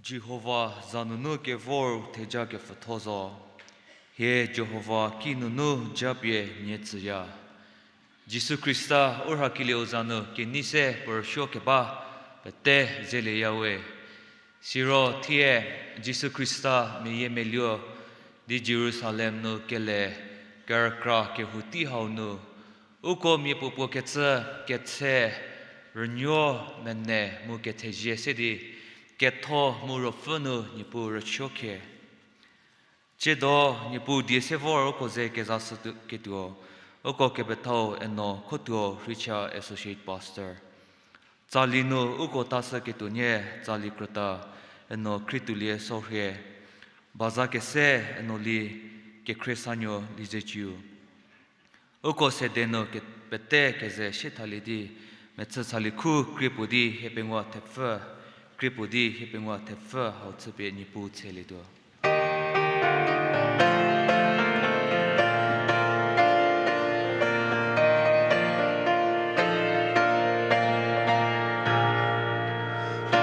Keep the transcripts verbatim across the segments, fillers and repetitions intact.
Jihova za nunu kevor theja kepfütho zo. Hie Jihova kinunu japie nie tsüya. Jisu Khrista u rhakelieu za nu kenei se puo rüsuo keba pete zelieyawe. Siro thie Jisu Khrista meyiemeluo di Jerusalem nu kele kerükra kehou tei hau nu, uko miapuopuo kecü, ketse, rünuo, mene mu kethezie se di ketho mu ruopfü nu Niepuu rüsuo khie. Tsiedo Niepuu die se vor uko ze kezashüketuo, uko kepethau Eno Khotuo rhicha Associate Pastor. Tsali nu uko tashüketuo nie tsali krüta Eno Khrietuolie Sorhie, baza kese Eno Li Kekhrie Sanuo Liezeciu. Uko sede nu ke- pete keze sie thalie di, mechü tsali khu krie puo di hiepengou thepfü, krie puo di hiepengou thepfü hau chüpie Niepuu tselietuo.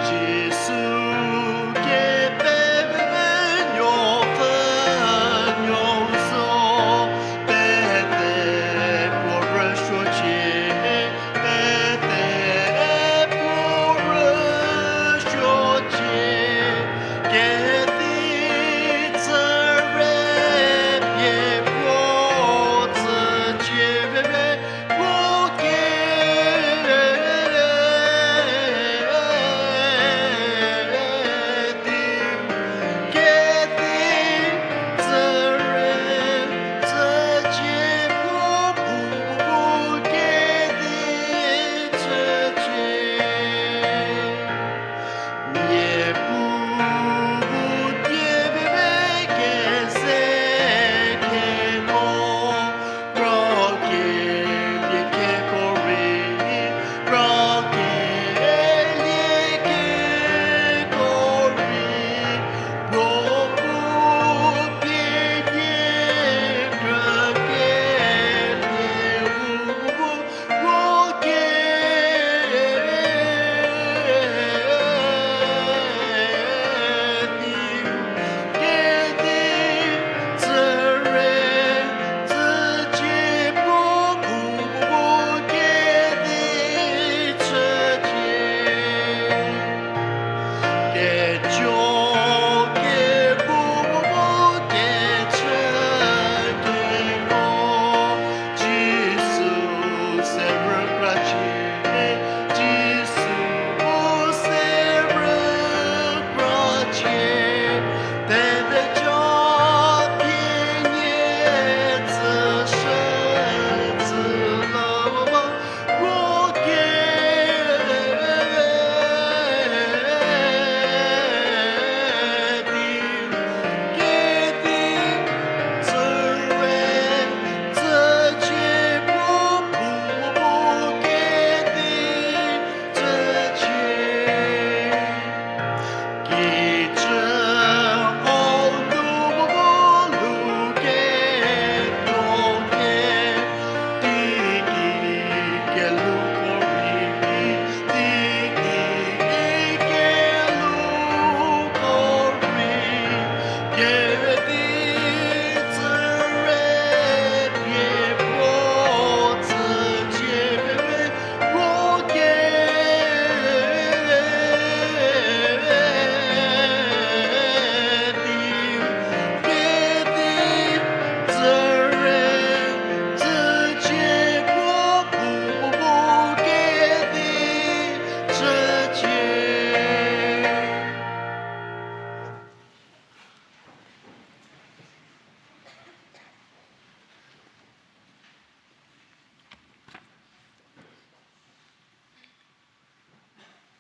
Jisu kepenuopfü nuou zo, pete puo rüsuocie, pete puo rüsuocie, kedi tsüre pie puo tsücie, puo ke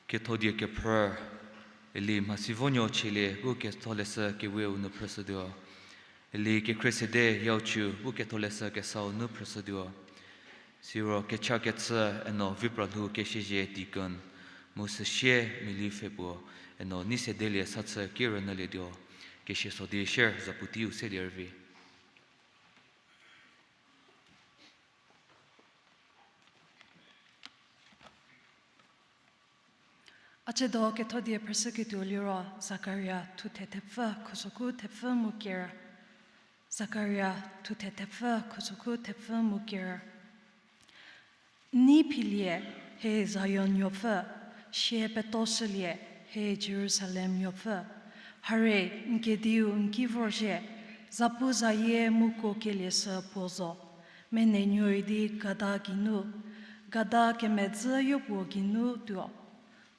Kethodie kephrü, Eli Mhasivonuo Chielie bu ketholeshü keweu nu phrüshütuo. Eli Kekhrie Sede Yauchiu bu ketholeshü kesau nu phrüshütuo. Siro kecha kechü Eno Vipralhou Kesiezie deacon, mu süsie Mili Pfhepuo, Eno Neisedelie Sachü ki rünyülietuo. Kesieso di sier zapu teiu selie rüvi. A ciedo ketho die phrüshüketuo liro Zakaria thuthe thepfü khusokhu thepfü mu ker. Zakaria thuthe thepfü khusokhu thepfü mu ker. N nei philie, he Zion nuopfü, sie petoshülie, he Jerusalem nuopfü. Hare, n kediu n ki vorzhie, zapu zayie mu kuokelie sü puo zo. Menenuoi di gada geinu, gada kemedzü yopuo geinu tuo.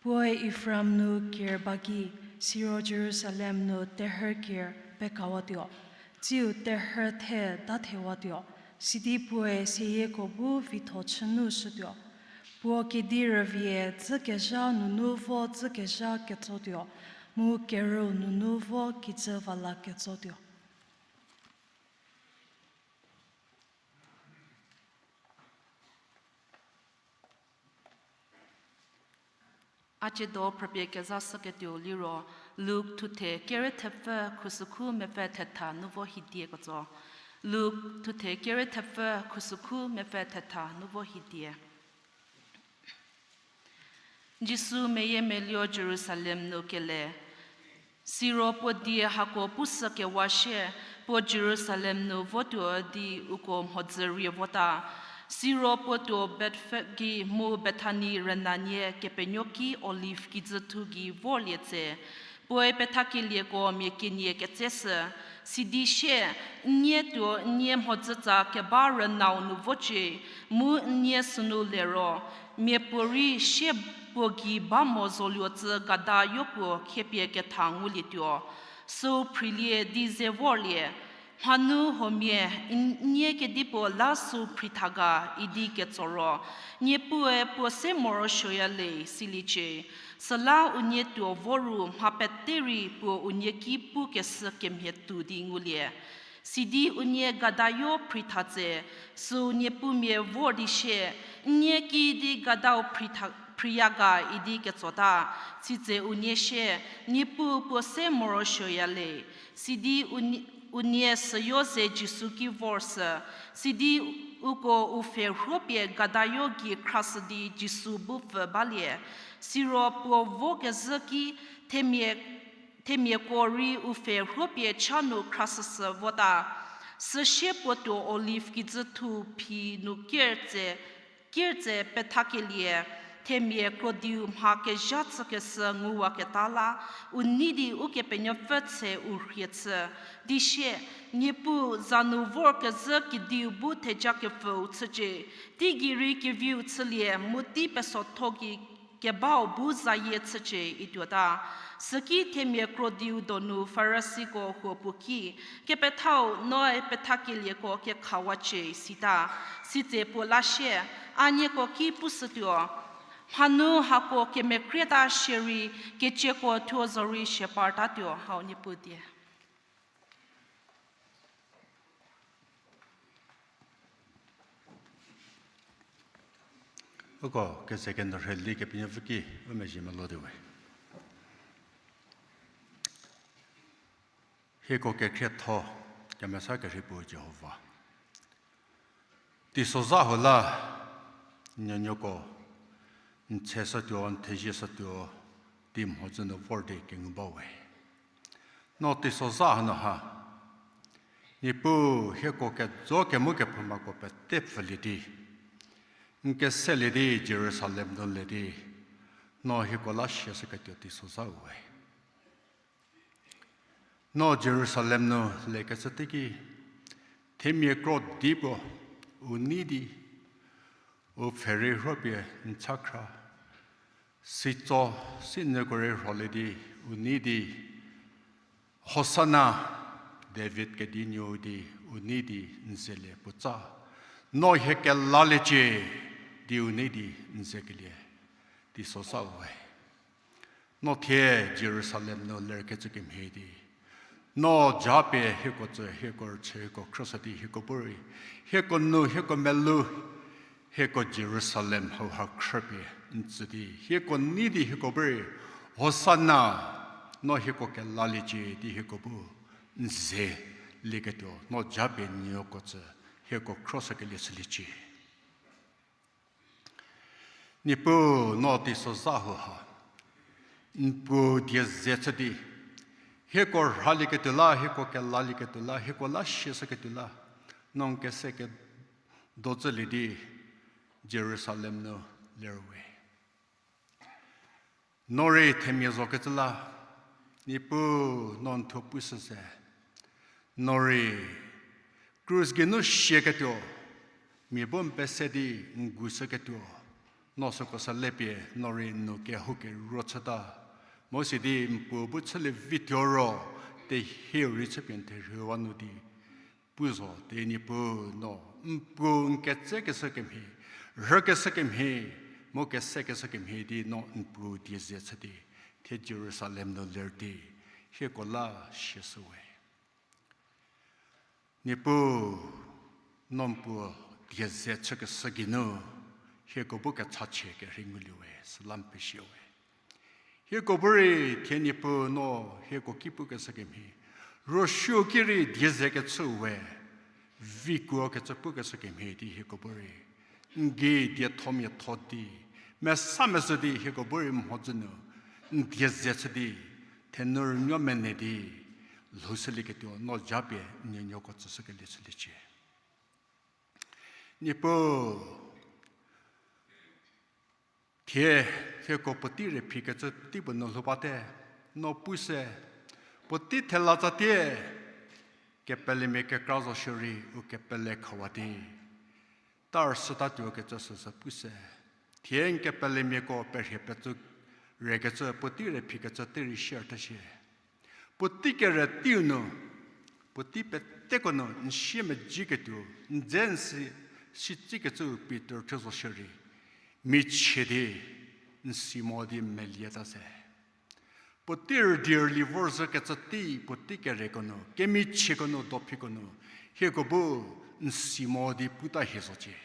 Puoe Efraim nu ker ba ki, siro Jerusalem nu terhü ker pekawatuo, tsiu terhü the dathewatuo, sidi puoe seyieko bu vitho chü nu shütuo. Puo kedi rüvie dzükezha nunu vo dzükezha ketsotuo, mu kerüu nunu vo kijü va la ketsotuo. A ciedo phrüpie kezashüketuo liro, Luk thuthe kere thepfü khusokhu mepfü thetha nu vo hidie ketso. Luk thuthe kere thepfü khusokhu mepfü thetha nu vo hidie. Jisu meyiemeluo Jerusalem nu kele. Siro puo die hako pushü kewa shie, puo Jerusalem nu votuo di uko mhodzü rie vota. Siro puo tuo Bethfage mu Bethani rünanie kepenuoki Olive kijüthu gei vorlie tse. Puoe pethakelieko mia kenie ketseshü, sidi sie, nie tuo nie mhodzütsa keba rünau nu vocie, mu nie sünu lero, miapuorei sie puo gei ba mo zoluo tsü gada yopuo khiepie ketha ngulietuo. Süu phrilie di ze vorlie, mhanu huomia, n-, nie kedipuo la süu phritha ga idi ketso ro, Niepuu-e puo se morosuoya le, siliecie. Süla unie tuo voru mha pete rei puo unie ki pukeshü kemhie tuo di ngulie. Sidi unie gadayo phritha tse, süu niepumia vor di sie, nie kiüdi gadau phritha, phriya ga idi ketsota, sitse unie sie, Niepuu puo se morosuoya le, sidi unie, unie süyo ze Jisu ki vorsü, sidi uko u pfhe rhuopie gadayo gei khrashü di Jisu bu pfü balie. Siro puo vokezhü ki themia, themiako rei u pfhe rhuopie cha nu khrashüshü vota. Süsie puo tuo Olive kijüthu phi nu ker tse, ker tse pethakelie, themia krodiu mha kezha chükeshü nguwaketa la, u nei di Ukepenuopfü tse u rhie chü. Di sie, Niepuu za nu vorkezhü kediu bu thejakepfüu chücie, teigei rei keviu chülie mu tei pesotho gei kebau bu zayie chücie ituota. Süki themia krodiu donu Farisiko huo puo ki, Kepethau, noe pethakelieko kekhawacie, sita. Sitse puo la sie, A nieko ki pushütuo, mhanu hako kemekrieta shierei, kecieko thuo zorei shie partatuo. Hau Niepuu die. Uko keze keno rhei di Kepenuopfü ki u mezhie melou tuowe. Hieko kekhrietho, kemesa kerhei puo Jihova. Teisozha huo la, nuonuoko, n tseshütuo, n thezieshütuo, tei mhodzü nu vor di kengu bawe. No teisozha hanu ha, Niepuu hieko kejo kemu kephoumako pete pfülie di, n keselie di Jerusalem nu le di, no hieko la siashüketuo teisozha we. No Jerusalem nu lekecü teiki, themia kro di puo, u nei di, u pfhe rei rhuopie n cha khra, sitso, sinyüko rei rholie di, u nei di, Hosana, David kedinuo di, u nei di n zelie puotsa. No hie kelaliecie, di u nei di n zekelie, teisozha we. No thie Jerusalem nu lerkecü kemhie di, no japie hieko tsü, hieko rüchü, hieko khrüshü di hieko bu rei, hieko nu, hieko melou, hieko Jerusalem hauha khrüpie n tsü di, hieko nei di hieko bu rei, Hosana, no hieko kelaliecie di hieko bu n zelieketuo, no japie nieko tsü, hieko khrüshükelie chüliecie. Niepuu no teisozha huo ha, N puo die ze chü di, hieko rhalieketuo la, hieko kelalieketuo la, hieko la siashüketuo la, no n kese kedo tsülie di Jerusalem nu lerwe. No rei themia zokecü la, Niepuu, no n thuo pushü se. No rei krus geinu sieketuo, mia bu n pese di n gushüketuo, no süko sü lepie no rei n nou kehoukeruo chüta. Mu sidi n puo bu chülie vituo ro, tehieu rei chüpie n therhüwa nu di pu zo di Niepuu, no n puo n ketsekeshü kemhie, rhükeshü kemhie, mu kesekeshü kemhie di no n puo die ze chü di, thie Jerusalem nu ler di, hieko la siashüwe. Niepuu, no n puo die ze chükeshü geinu, hieko bu kechachie kerhei nguliewe, süla n pesie we. Hieko bu rei thie Niepuu no hieko ki pukeshü kemhie, ruosuo ki rei die ze kechü we, vikuo kecü pukeshü kemhie di hieko bu rei n gei diethomiatho di, mesa mezhü di hieko bu rei mhodzü nu n die ze chü di, thenu rünuo mene di lhoushülieketuo no japie n nuonuoko tsüshükelie chüliecie. Niepuu, thie, thieko puotei rei phikecü teipuo nu lhou bate, no pu se, puotei thela tsatie, kepelemia kekra zo shierei u kepele khawa di, ta rüsütatuo kecü süsü pu se, thie n kepelemiako perhie petsü rekecü puotei rei phikecü tei rei share ta shie. Puotei kere teiu nu, puotei peteko nu n siemedziketuo, n dze n si, sitsikecü Pitor thuo zo shierei, michie di n si mo di melieta se. Puotei rüdi rüli vorzhükecü tei, puotei kereko nu, kemichieko nu, dophiko nu, hieko bu n si mo di puta hie zocie.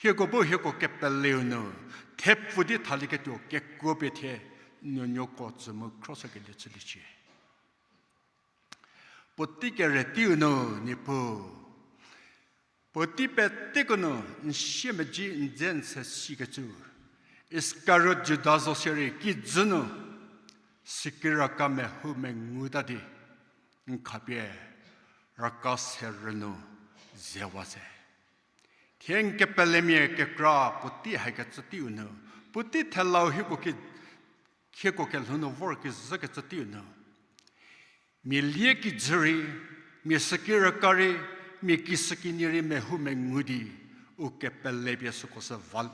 Hieko bu hieko kepeleu nu, thepfu di thalieketuo kekuo pie thie, nuonuoko tsü mu khroshükelie chüliecie. Puotei kere teiu nu, Niepuu, puotei peteko nu n siemedzi n dze n se sikecü, Iskariot Juda zo shierei kijü nu, sikiraka mehou menguta di, n khapie raka se rünu zewa se. Thie n kepelemia kekra puotei haikecü teiu nu, puotei thelau hieko ki, hieko kelhou nu vor kezhükecü teiu nu, mia lie kijü rei, mia sikiraka rei, mia kishükinyi rei mehou mengu di, u kepele pie süko sü va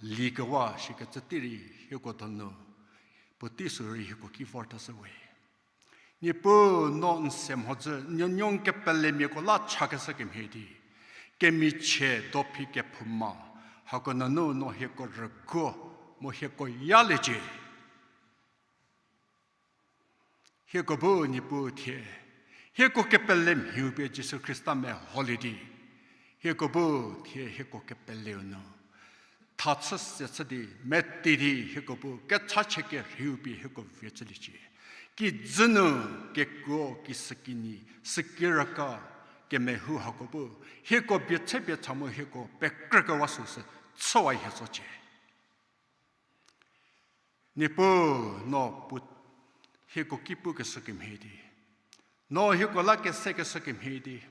likewa shikecü tei rei hieko donu, puotei sü rei hieko ki vorta shüwe. Niepuu, no n se mhodzü, nuonuo n kepelemiako la chakeshü kemhie di, kemichie dophi kephouma, hako nunu no hieko rüguo, mu hieko yaliecie. Hieko bu Niepuu thie, hieko kepele mhiu pie Jisu Khrista meholie di, hieko bu thie hieko kepeleu nu, tha chü se chü di, meti di hieko bu kechachie kerheiu pie hieko vie chüliecie. Kijü nu kekuo, kishükinyi, sikiraka, kemehou hako bu, hieko bie chü pie cha mu hieko pekrükewa süsü chüwa hie zocie. Niepuu, no pu, hieko ki pukeshü kemhie di, no hieko la kesekeshü kemhie di,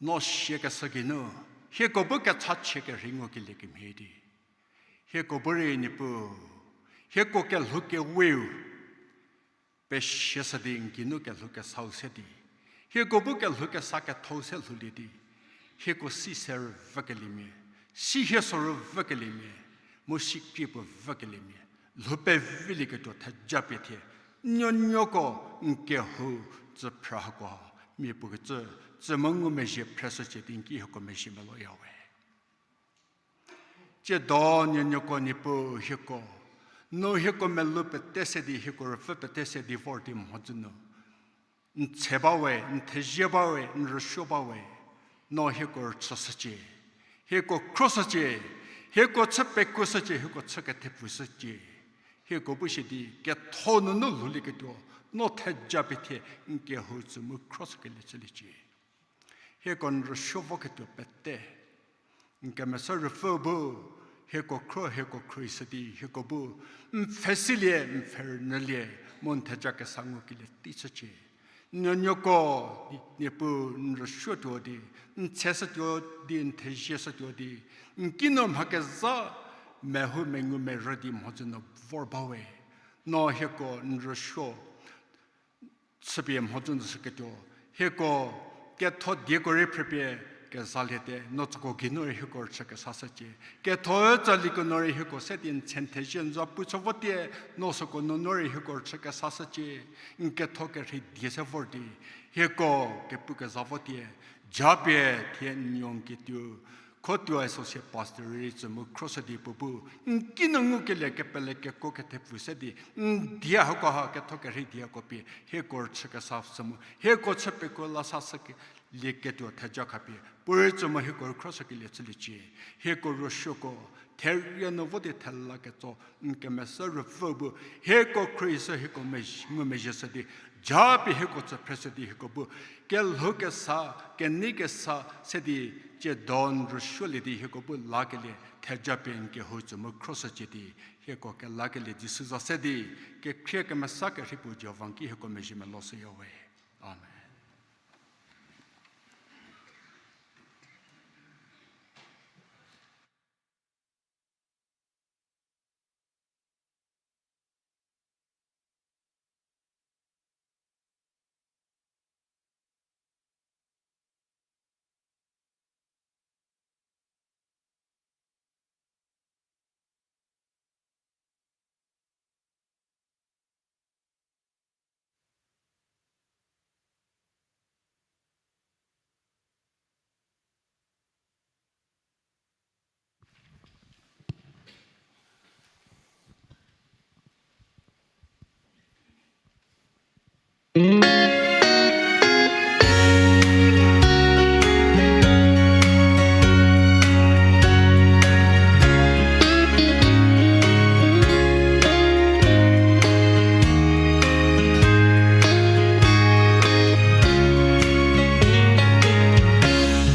no siakeshü geinu, hieko bu kechachie kerhei ngukelie kemhie di, hieko bu rei Niepuu, hieko kelhou keweu, pesiashü di n geinu kelhou kesau se di, hieko bu kelhou kesa kethou se lhoulie di, hieko si se rüvükeliemia, si hie so rüvükeliemia, mu si krie puo vükeliemia, lhou pevilieketuo theja pie thie, nuonuoko n kehou tsüphrü hako, mia puo kecü, tsü mu ngumezhie phreshücie di n ki hieko mezhie meloyawe. Tsiedo nuonuoko Niepuu hieko, no hieko melou pete se di, hieko rüpfü pete se di vor di mhodzü nu, n tse bawe, n thezie bawe, n rüsuo bawe, no hieko rüchüshücie, hieko khroshücie, hieko chü pekuoshücie, hieko chü kethepfushücie. Hieko bu shi di ketho nunu lhoulieketuo, no theja pie thie n kehou tsü mu khroshükelie chüliecie. Hieko n rüsuo voketuo pete, n kemesa ruopfü bu, Hieko khro, hieko khro ishü di, hieko bu, n pfhe silie, n pfhe rünyülie, mu n theja kesa ngukelie tei chücie. Nuonuoko, Niepuu n rüsuotuo di, n tsheshütuo di, n thezieshütuo di, n kinu mha kezha, mehou mengu merü di mhodzü nu vor bawe. No hieko n rüsuo, chüpie mhodzü nu shüketuo, hieko ketho dieko rei phrüpie kezaliete, no tsüko geinu rei hieko rüchü kesashücie. Ketho-u tsaliko no rei hieko se di n tshie n thezie n za pu chü votie, no süko nunu rei hieko rüchü kesashücie. N ketho kerhei die se vor di, hieko kepu keza votie, japie thie n nuo n kituo, Khotuo Associate Pastor rei tsü mu khroshü di puo bu, n kinu ngukelie kepele kekuo kethepfu se di, n die hako ha ketho kerhei dieko pie, hieko rüchü kesa shü mu, hieko chü pekuo la sashükelie ketuo theja khapie, puo rei tsü mu hieko rei khroshükelie chüliecie, hieko rüsuoko, therie nu vo di thela ketso, n kemesa rüpfü bu, hieko khro ishü hieko mezhie, ngumezhieshü di, japie hieko tsü phreshü di hieko bu, kelhou kesa, kenei kesa se di, tiedo n rüsuolie di hieko bu lakelie, theja pie n kehou tsü mu khroshücie di, hieko kelakelie Jisu za se di, kekhrie kemesa kerhei puo Jihova n ki hieko mezhie meloshüyawe. Amen.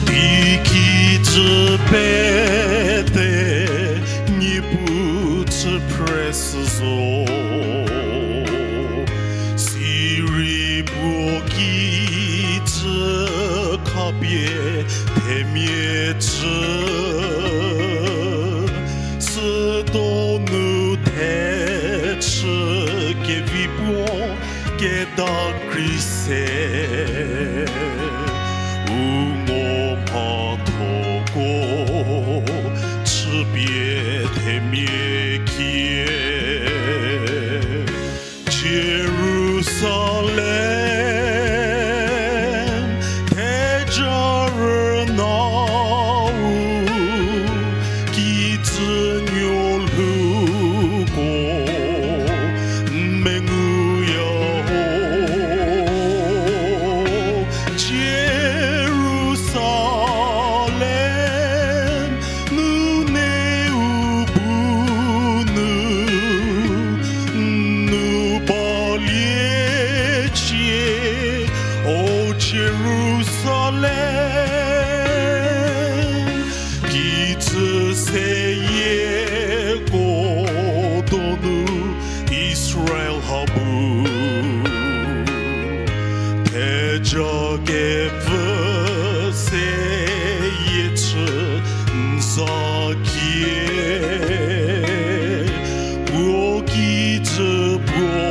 Teiki cü pete Niepuu chü phreshü zo, sirei puo kijü khapie themia chü, sütonu thechü kevi puo keda kri se, u ngo mhathoko chüpie themia kie. Jerusalem, theja rünau, kijü nuo lhouko, n menguya ho. Jerusalem, nuneu bu nu, nu balie cie, o Jerusalem, kijü seyieko donu Israel ha bu theja kepfü seyie chü n za kie, puo kijü puo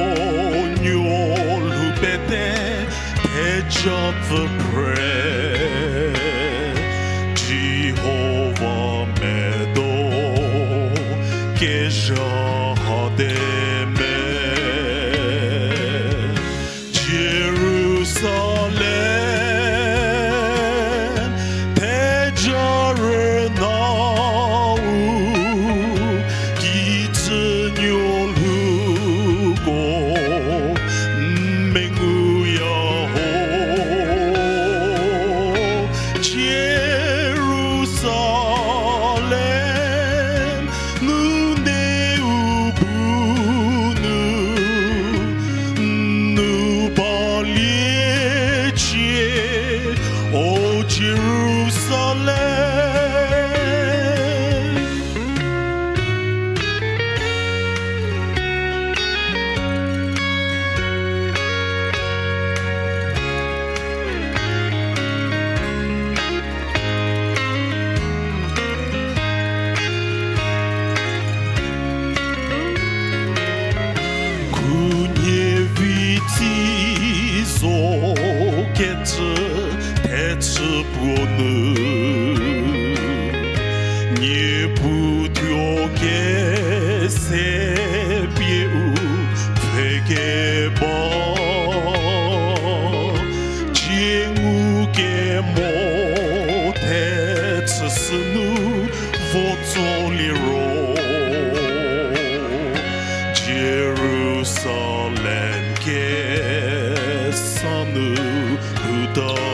nuo lhou pete theja pfü phre, Jihova medo kezha hate me. Jerusalem, theja rünau, kijü nuo lhouko, n menguya ho. Tsü thechü puo nu, Niepuu thuo kese pie u pfhekeba, cie ngukemo thechü sünu vo tsoliro, Jerusalem kesa nu lhoutatuo.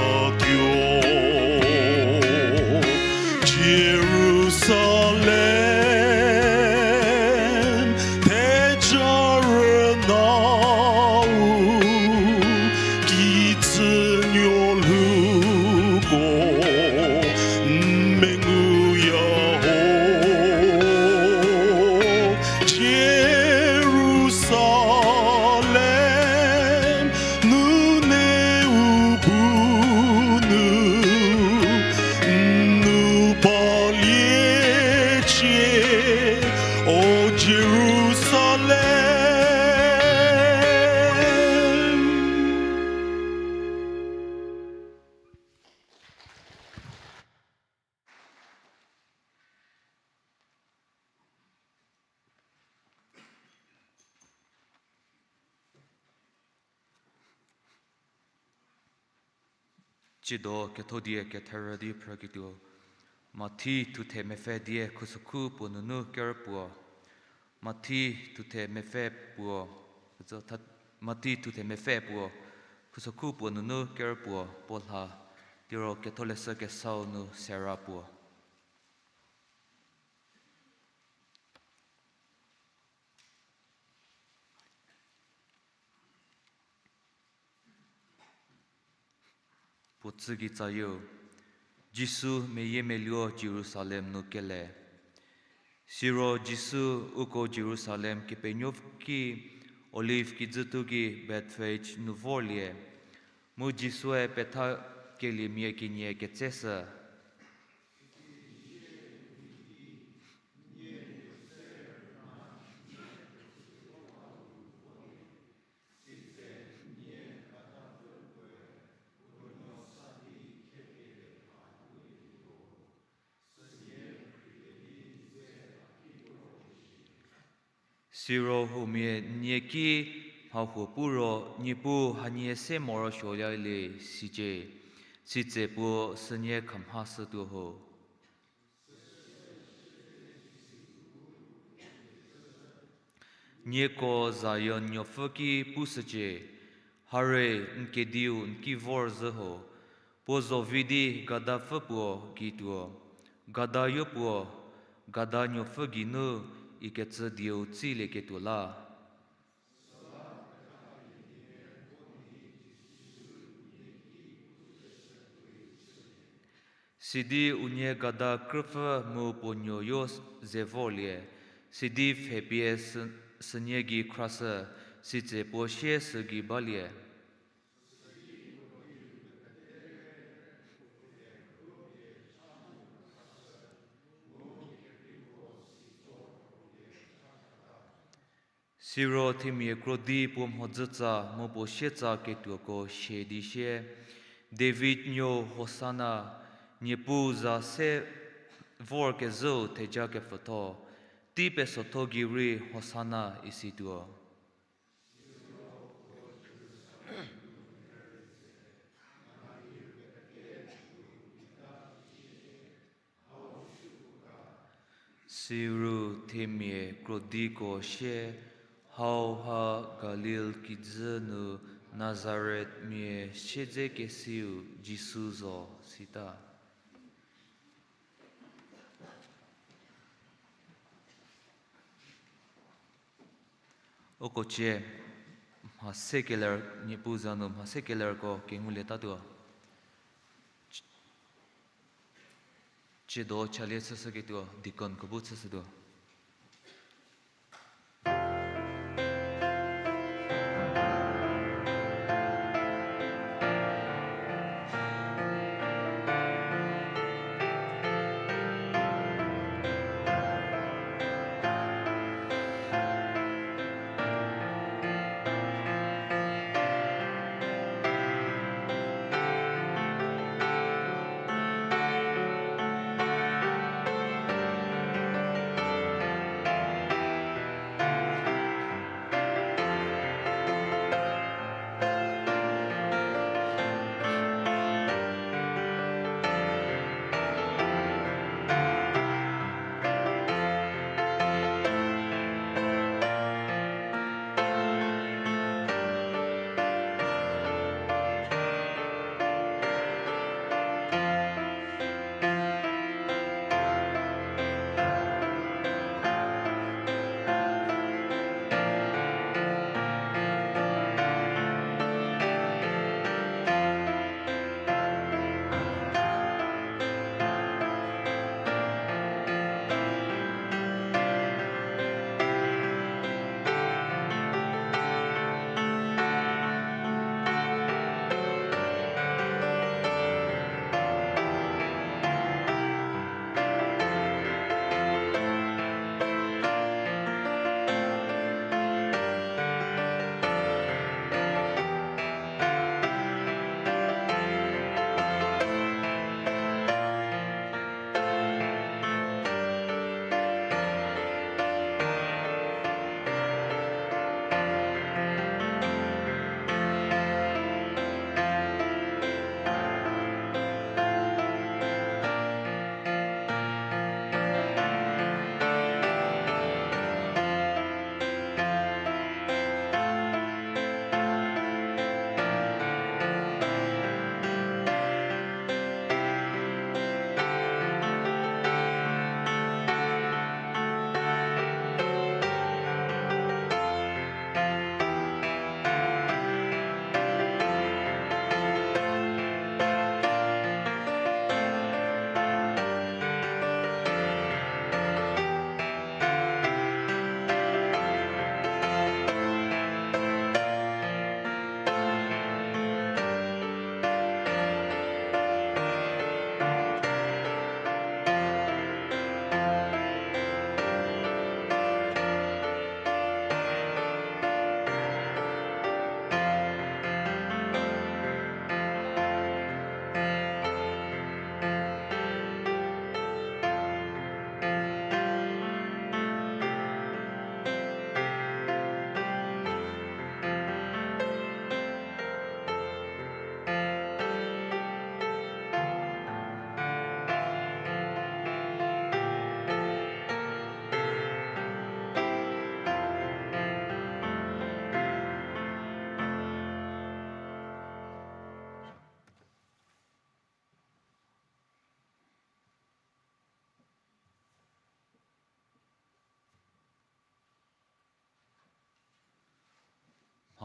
Jerusalem theja rünau, kijü nuo lhouko n menguya ho. Jerusalem, nune u bu nu, n nu paliecie, o Jerusalem. Tsiedo ketho die ketherü di phrüketuo. Mathi thuthe mepfü die khusokhu puo nunu kerü puo. Mathi thuthe mepfü puo, Mathi thuthe mepfü puo, khusokhu puo nunu kerü puo, puo lha, liro ketholeshü kesau nu sera puo. Puo tsü gei tsayieu, Jisu meyiemeluo Jerusalem nu kele. Siro Jisu uko Jerusalem kepenuopfü ki Olive kijüthu gei Bethphage nu vorlie, mu Jisue pethakeliemia kenie ketseshü. Siro huomia nie ki mhahuo pu ro, Niepuu hanie se morosuoyalie sicie, sitse puo sünie khamhashütuo ho. Nieko Zion nuopfü ki pushücie, hare, n kediu n ki vorzhü ho, puo zovi di gadapfü puo gei tuo, gada yopuo, gada nuopfü geinu ikecü dieu tsilieketuo la. Sidi unie gada krüpfü mu puo nuoyo ze vorlie, sidi pfhepie sü-, sünie gei khrashü, sitse puo sie sü gei balie. Siro themia krodi puo mhodzütsa mu puo sietsa ketuoko sie di sie, David nuou Hosana, Niepuu za se vorkezhüu theja kepfütho, tei pesotho gei rei Hosana isituo. Siro themia krodiko sie, hauha Galil kijü nu Nazaretmia siedzekesiu Jisu zo, sita. Uko cie mha se keler, Niepuu za nu mha se kelerko kengulietatuo. Tsiedo chalie chüshüketuo, deaconko bu chüshütuo.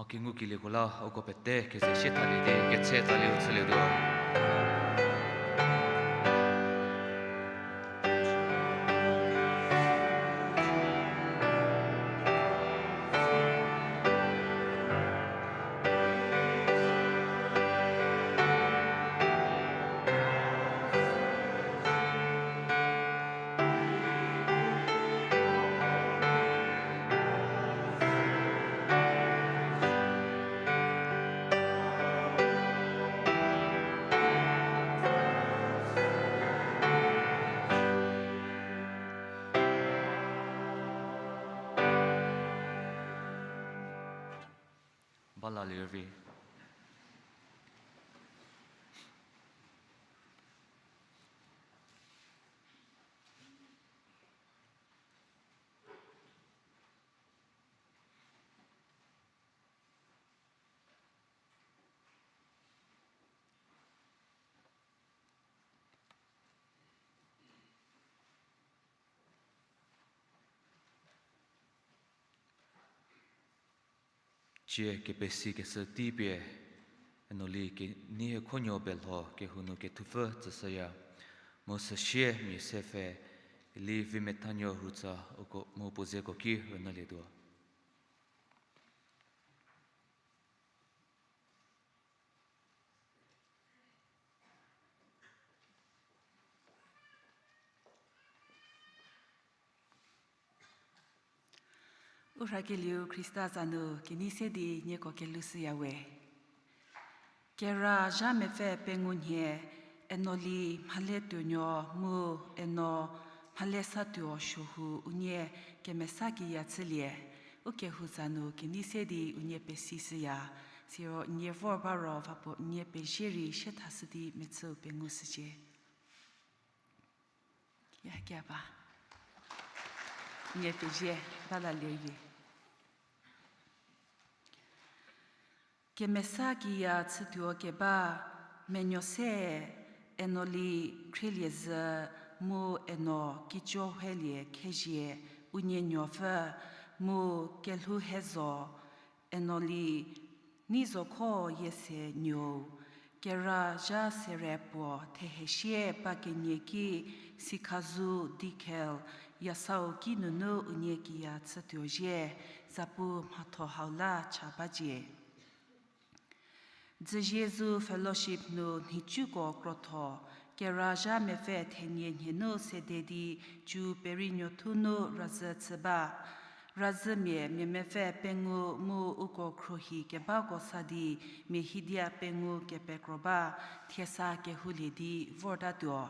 Mo kengukelieko la uko pete keze sie thalie di ketse tsaliu chülietuo. Ba la lervi. Cie kepesikeshü tei pie, Enoli Kenei Hekhonuo Belho kehou nu kethupfü tsüshüya. Mu süsie mia se pfhe, Eli Vimethanuo Rutsa uko mu puo zeko ki rünyülietuo. U rhakelieu Khrista za nu kenei se di nieko kelushüya we. Kera zha mepfü pengou nhie, Enoli Mhaletuonuo mu Eno Mhalesatuo suohu unie kemesa kiya chülie, u kehou za nu kenei se di unie pesishüya, siro nie vor ba ro va puo nie pezie rei sie thashü di mechüu pengushücie. Ya, keba. Nie pezie, ba la lervi. Kemesa kiya chütuo keba, menuo se, Enoli Khrieliezhü mu Eno Kicohelie Khezie, unie nuopfü, mu kelhou hezo, Enoli Neizokho Yiese Nuou, kera zha sere puo thehesie ba kenie ki, sikhazu dikhel yasau ki nunu unie kiya chütuo zhie, zapu mhatho hau la cha bacie. Dzüzie Zhou Fellowship nu nhicuko krotho, kera zha mepfü thenie nhie nu sede di, Ju Perinuothu nu razhü chü ba. Razhümia mia mepfü pengou mu uko khruohi kebako sa di, mia hidia pengou kepekro ba, thiesa kehoulie di vortatuo.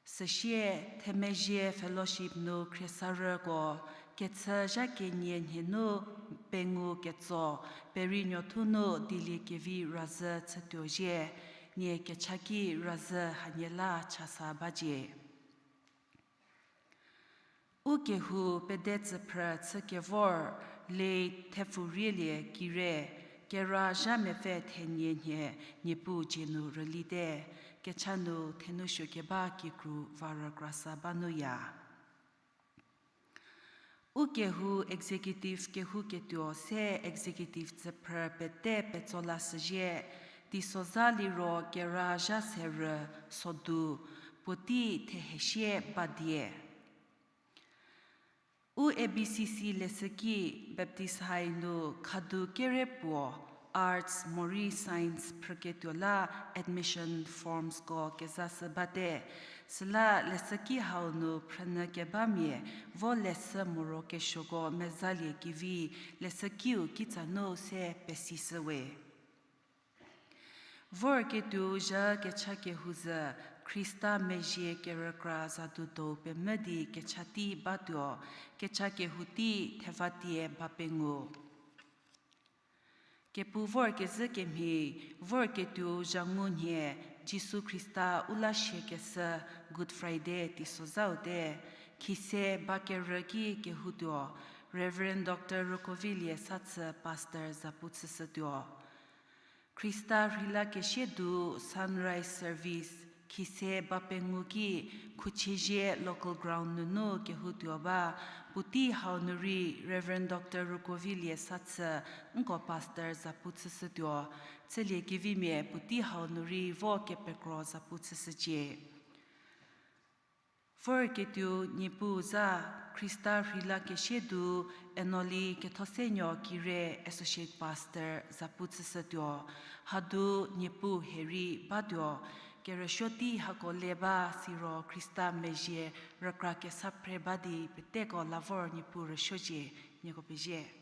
Süsie, Themezhie Fellowship nu khriesarüko, kechü zha kenie nhie nu pengou ketso, Perinuothu nu dieliekevi razhü chütuo zhie, nie kecha ki razhü hanie la chasa bacie. U kehou pede tsüphrü chü kevor, Late Thepfurielie Kire, kera zha mepfü thenie nhie, Niepuu dzie nu rülite, kecha nu thenou suo keba kikru va rükrasa ba nu ya. U kehou executive kehouketuo se executive tsüphrü pete petso lashüzhie, teisoza liro kera zha serü sodu, puotei thehesie ba die. U A B C C leshüki Baptist High nu khadu kere puo Arts morei Science phrüketuo la admission formsko kezashü bate, süla leshüki hau nu phrünyü kebamia vo leshü morokesuoko mezalie kevi leshükiu kitsa nu se pesishüwe. Vorketuou zha kecha kehou zhü, Khrista mezhie kerükra zadutou pemvü di kecha tei batuo, kecha kehou tei thevatie ba pengou. Kepu vorkezhü kemhie, vorketuou zha ngu nhie, Jisu Khrista u la siakeshü Good Friday teisozhaute, khise ba kerü ki kehoutuo, Reverend Doctor Rükovilie Sathü Pastor zapu chüshütuo. Khrista rheilakesie du Sunrise Service, Khise ba pengou ki Khuchiezhie local ground nunu kehoutuo ba, puotei hau nu rei Reverend Doctor Rukovilie Sathü, nko pastor zapu chüshütuo. Chülie kevimia puotei hau nu rei vo kepekro zapu chüshücie. Vorketuo Niepuu za, Khrista rheila kesie du, Enoli Kethosenuo Kire associate pastor zapu chüshütuo. Hadu Niepuu herei batuo, kerüsuo tei hako le ba siro Khrista mezhie rükra kesa phre ba di peteko la vor Niepuu rüsuocie. Nieko pezie.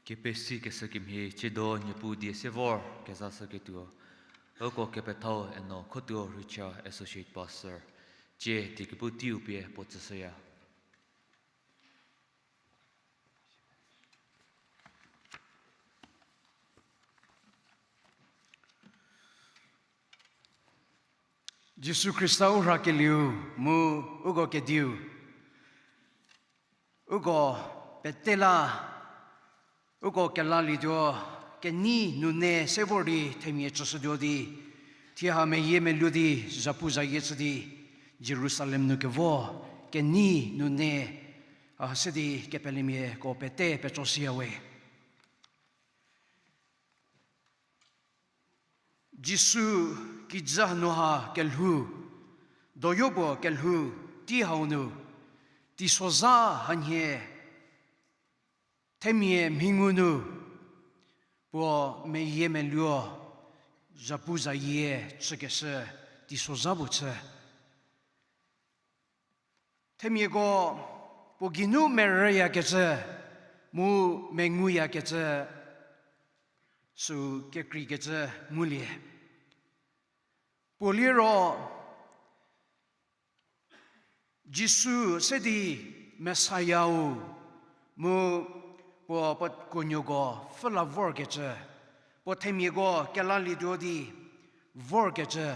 Kepesi keshü kemhie chiedo Niepuu die se vor kezashüketuo, uko kepethau Eno Khotuo Rücha, Associate Pastor, tsie die kepu teiu pie puo tsüshüya. Jisu Khrista u rhakelieu mu uko Kediu, uko pete la, uko kelalietuo, kenei nune se vor di themia chüshütuo di, thie ha meyiemeluo di, zhapu zayie chü di, Jerusalem nu kevo, kenei nune, a, se di kepelemiako pete peco shüya we. Jisu kijü hanu ha kelhou, doyo puo kelhou tei hau nu, teisozha hanhie, themia mhingu nu, puo meyiemeluo, zhapu zayie chükeshü, teisozha puo chü. Themiako puo geinu merüyakecü, mu menguyakecü, sü kekreikecü ngulie. Puo liro, Jisu se di Messiah-u, mu puo, puo kuonuoko pfhü la vorkecü, puo themiako kelalietuo di vorkecü,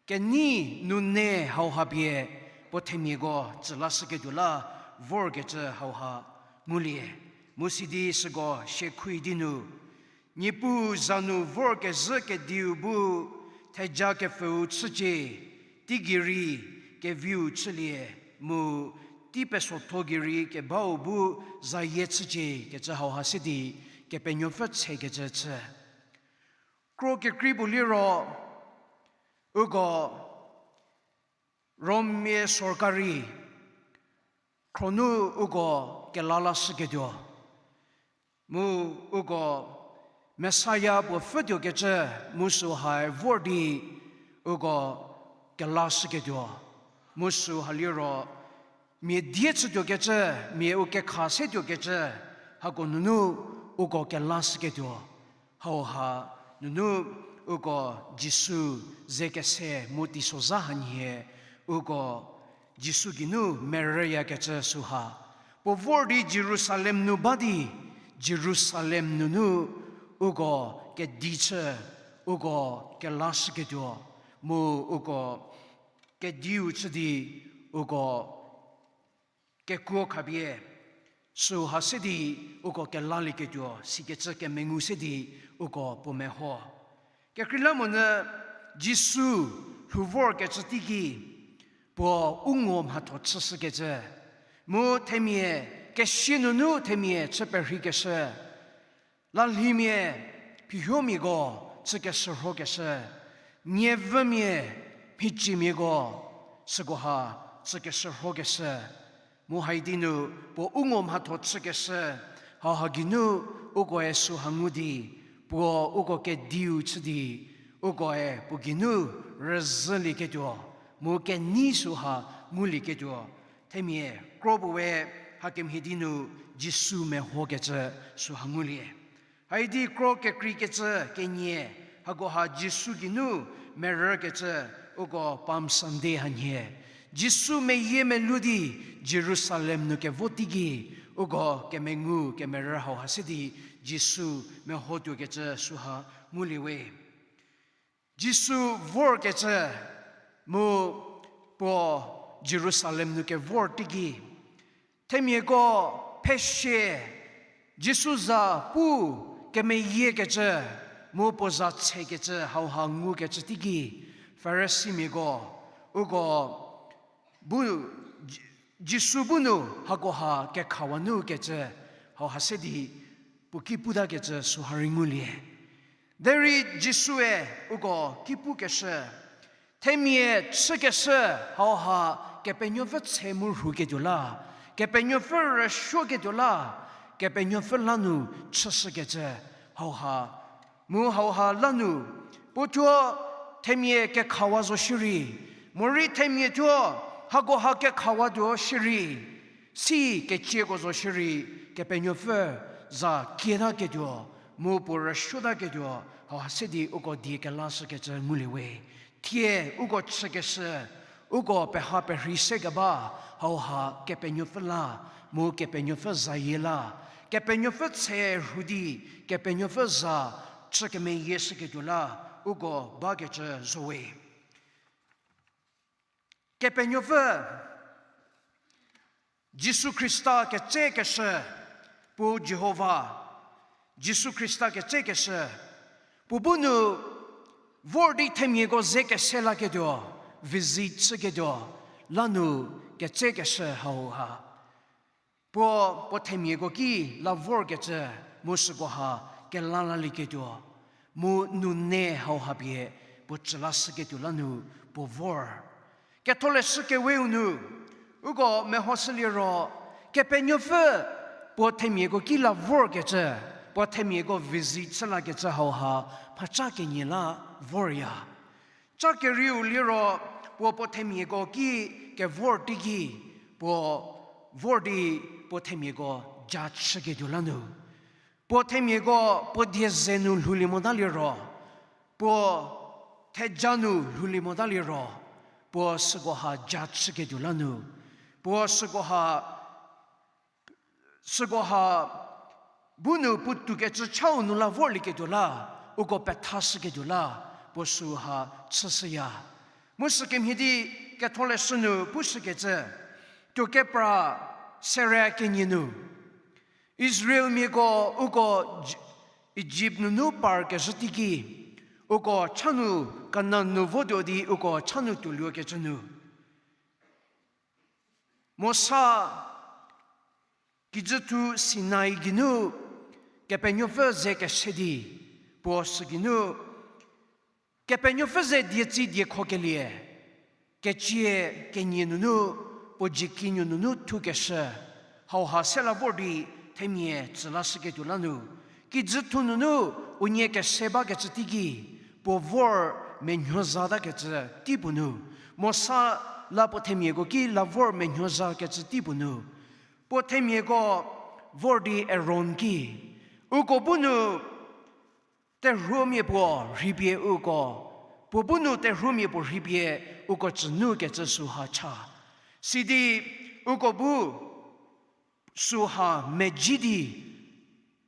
kenei nune hauha pie puo themiako tsü lashüketuo la vorkecü hauha ngulie. Mu sidi süko siekhui di nu, Niepuu za nu vorkezhü Kediu bu theja kepfüu chücie, teigei rei keviu chülie, mu tei pesotho gei rei kebau bu zayie chücie kecü hauha se di Kepenuopfü tsekecü chü. Kro kekrei puo liro, uko Rommia sorkari khro nu uko kela lashüketuo, mu uko Messiah puo pfhütuokecü, mu sühae vor di uko kelashüketuo, mu süha liro mia die chütuokecü, mia u kekha setuokecü, hako nunu uko kelashüketuo. Hauha nunu uko Jisu ze kese mu teisozha hanhie, uko Jisu geinu merüyakecü süha, puo vor di Jerusalem nu ba di, Jerusalem nunu uko kedi chü, uko kelashüketuo, mu uko kediu chü di, uko kekuo khapie, süha se di uko kelalieketuo, sikecü kemengu se di uko puo meho. Kekreilamonyü Jisu lhou vorkecü teiki, puo u ngo mhatho chüshükecü, mu themia kesia nunu themia chü perheikeshü, lalhimia phihuomiako chükeshürhokeshü, nievümia mhicimiako sükoha chükeshürhokeshü, mu haidi nu puo u ngo mhatho chükeshü, hauha geinu ukoe süha ngu di, puo uko kediu chü di, ukoe puo geinu rüzhülieketuo, mu kenei süha ngulieketuo, themia kro puo we hakemhie di nu Jisu mehokecü süha ngulie. Haidi kro kekreikecü kenie, hakoha Jisu geinu merükecü uko Palm Sunday hanhie, Jisu meyiemeluo di Jerusalem nu kevo teiki, uko kemengu kemerü hauha se di Jisu mehotuokecü süha ngulie we. Jisu vorkecü mu puo Jerusalem nu kevor teiki, themiako phesie, Jisu za pu kemeyiekecü mu puo za tshekecü hauha ngukecü teiki, Farisimiako, uko bu, Ji-, Jisu bu nu hakoha kekhawa nu kecü hauha se di puo ki putakecü süha rei ngulie. Derei Jisue uko ki pukeshü, themia chükeshü hauha Kepenuopfü tse mu rhuketuo la, Kepenuopfü rüsuoketuo la, Kepenuopfü la nu chüshükecü hauha, mu hauha la nu, puo thuo themia kekhawa zo shierei, morei themia thuo hakoha kekhawatuo shierei, si kecieko zo shierei, Kepenuopfü za kietaketuo, mu puo rüsuotaketuo, hauha se di uko die kelashükecü ngulie we. Thie uko chükeshü, uko peha perhei se keba, hauha Kepenuopfü la, mu Kepenuopfü zayie la, Kepenuopfü tse rhu di, Kepenuopfü za chü kemeyie shüketuo la, uko bakecü zo we. Kepenuopfü, Jisu Khrista ketsekeshü, puo Jihova, Jisu Khrista ketsekeshü, puo bu nu vor di themiako ze kese laketuo, visit chüketuo, la nu ketsekeshü hauha. Puo, puo themiako ki la vorkecü, mu sükoha kelalalieketuo, mu nune hauha pie puo tsü lashüketuo la nu puo vor. Ketholeshü Keweu nu, uko mehoshüliro, Kepenuopfü puo themiako ki la vorkecü, puo themiako visit chü lakecü hauha, mhaca kenie la vorya. Ca kerieu liro, puo puo themiako ki kevor teiki, puo vor di puo themiako ja chüketuo la nu. Puo themiako puo die ze nu lhoulie mota liro, puo theja nu lhoulie mota liro, puo sükoha ja chüketuo la nu. Puo sükoha, sükoha bu nu puotou kecü chau nu la vorlieketuo la, uko pethashüketuo la, puo süha chüshüya. Mu sükemhie di Ketholeshü nu pushükecü, tuokepra sere kenie nu, Israelmiako uko J-, Ijipt nunu parkezhü teiki, uko cha nu Kanan nu votuo di uko cha nu tuoluokecü nu. Mosa kijüthu Sinai geinu Kepenuopfü ze kese di, puo sügeinu Kepenuopfü ze dietsi diekhokelie, kecie kenie nunu, puo jiekinuo nunu thukeshü, hauha se la vor di themia tsü lashüketuo la nu. Kijüthu nunu unie kese bakecü teiki, puo vor menuozatakecü tei puo nu. Mosa la puo themiako ki la vor menuozakecü tei puo nu. Puo themiako vor di Aron ki, uko bu nu terhuomia puo rhipie uko, puo bu nu terhuomia puo rhipie uko tsü nukecü süha cha. Sidi uko bu süha meji di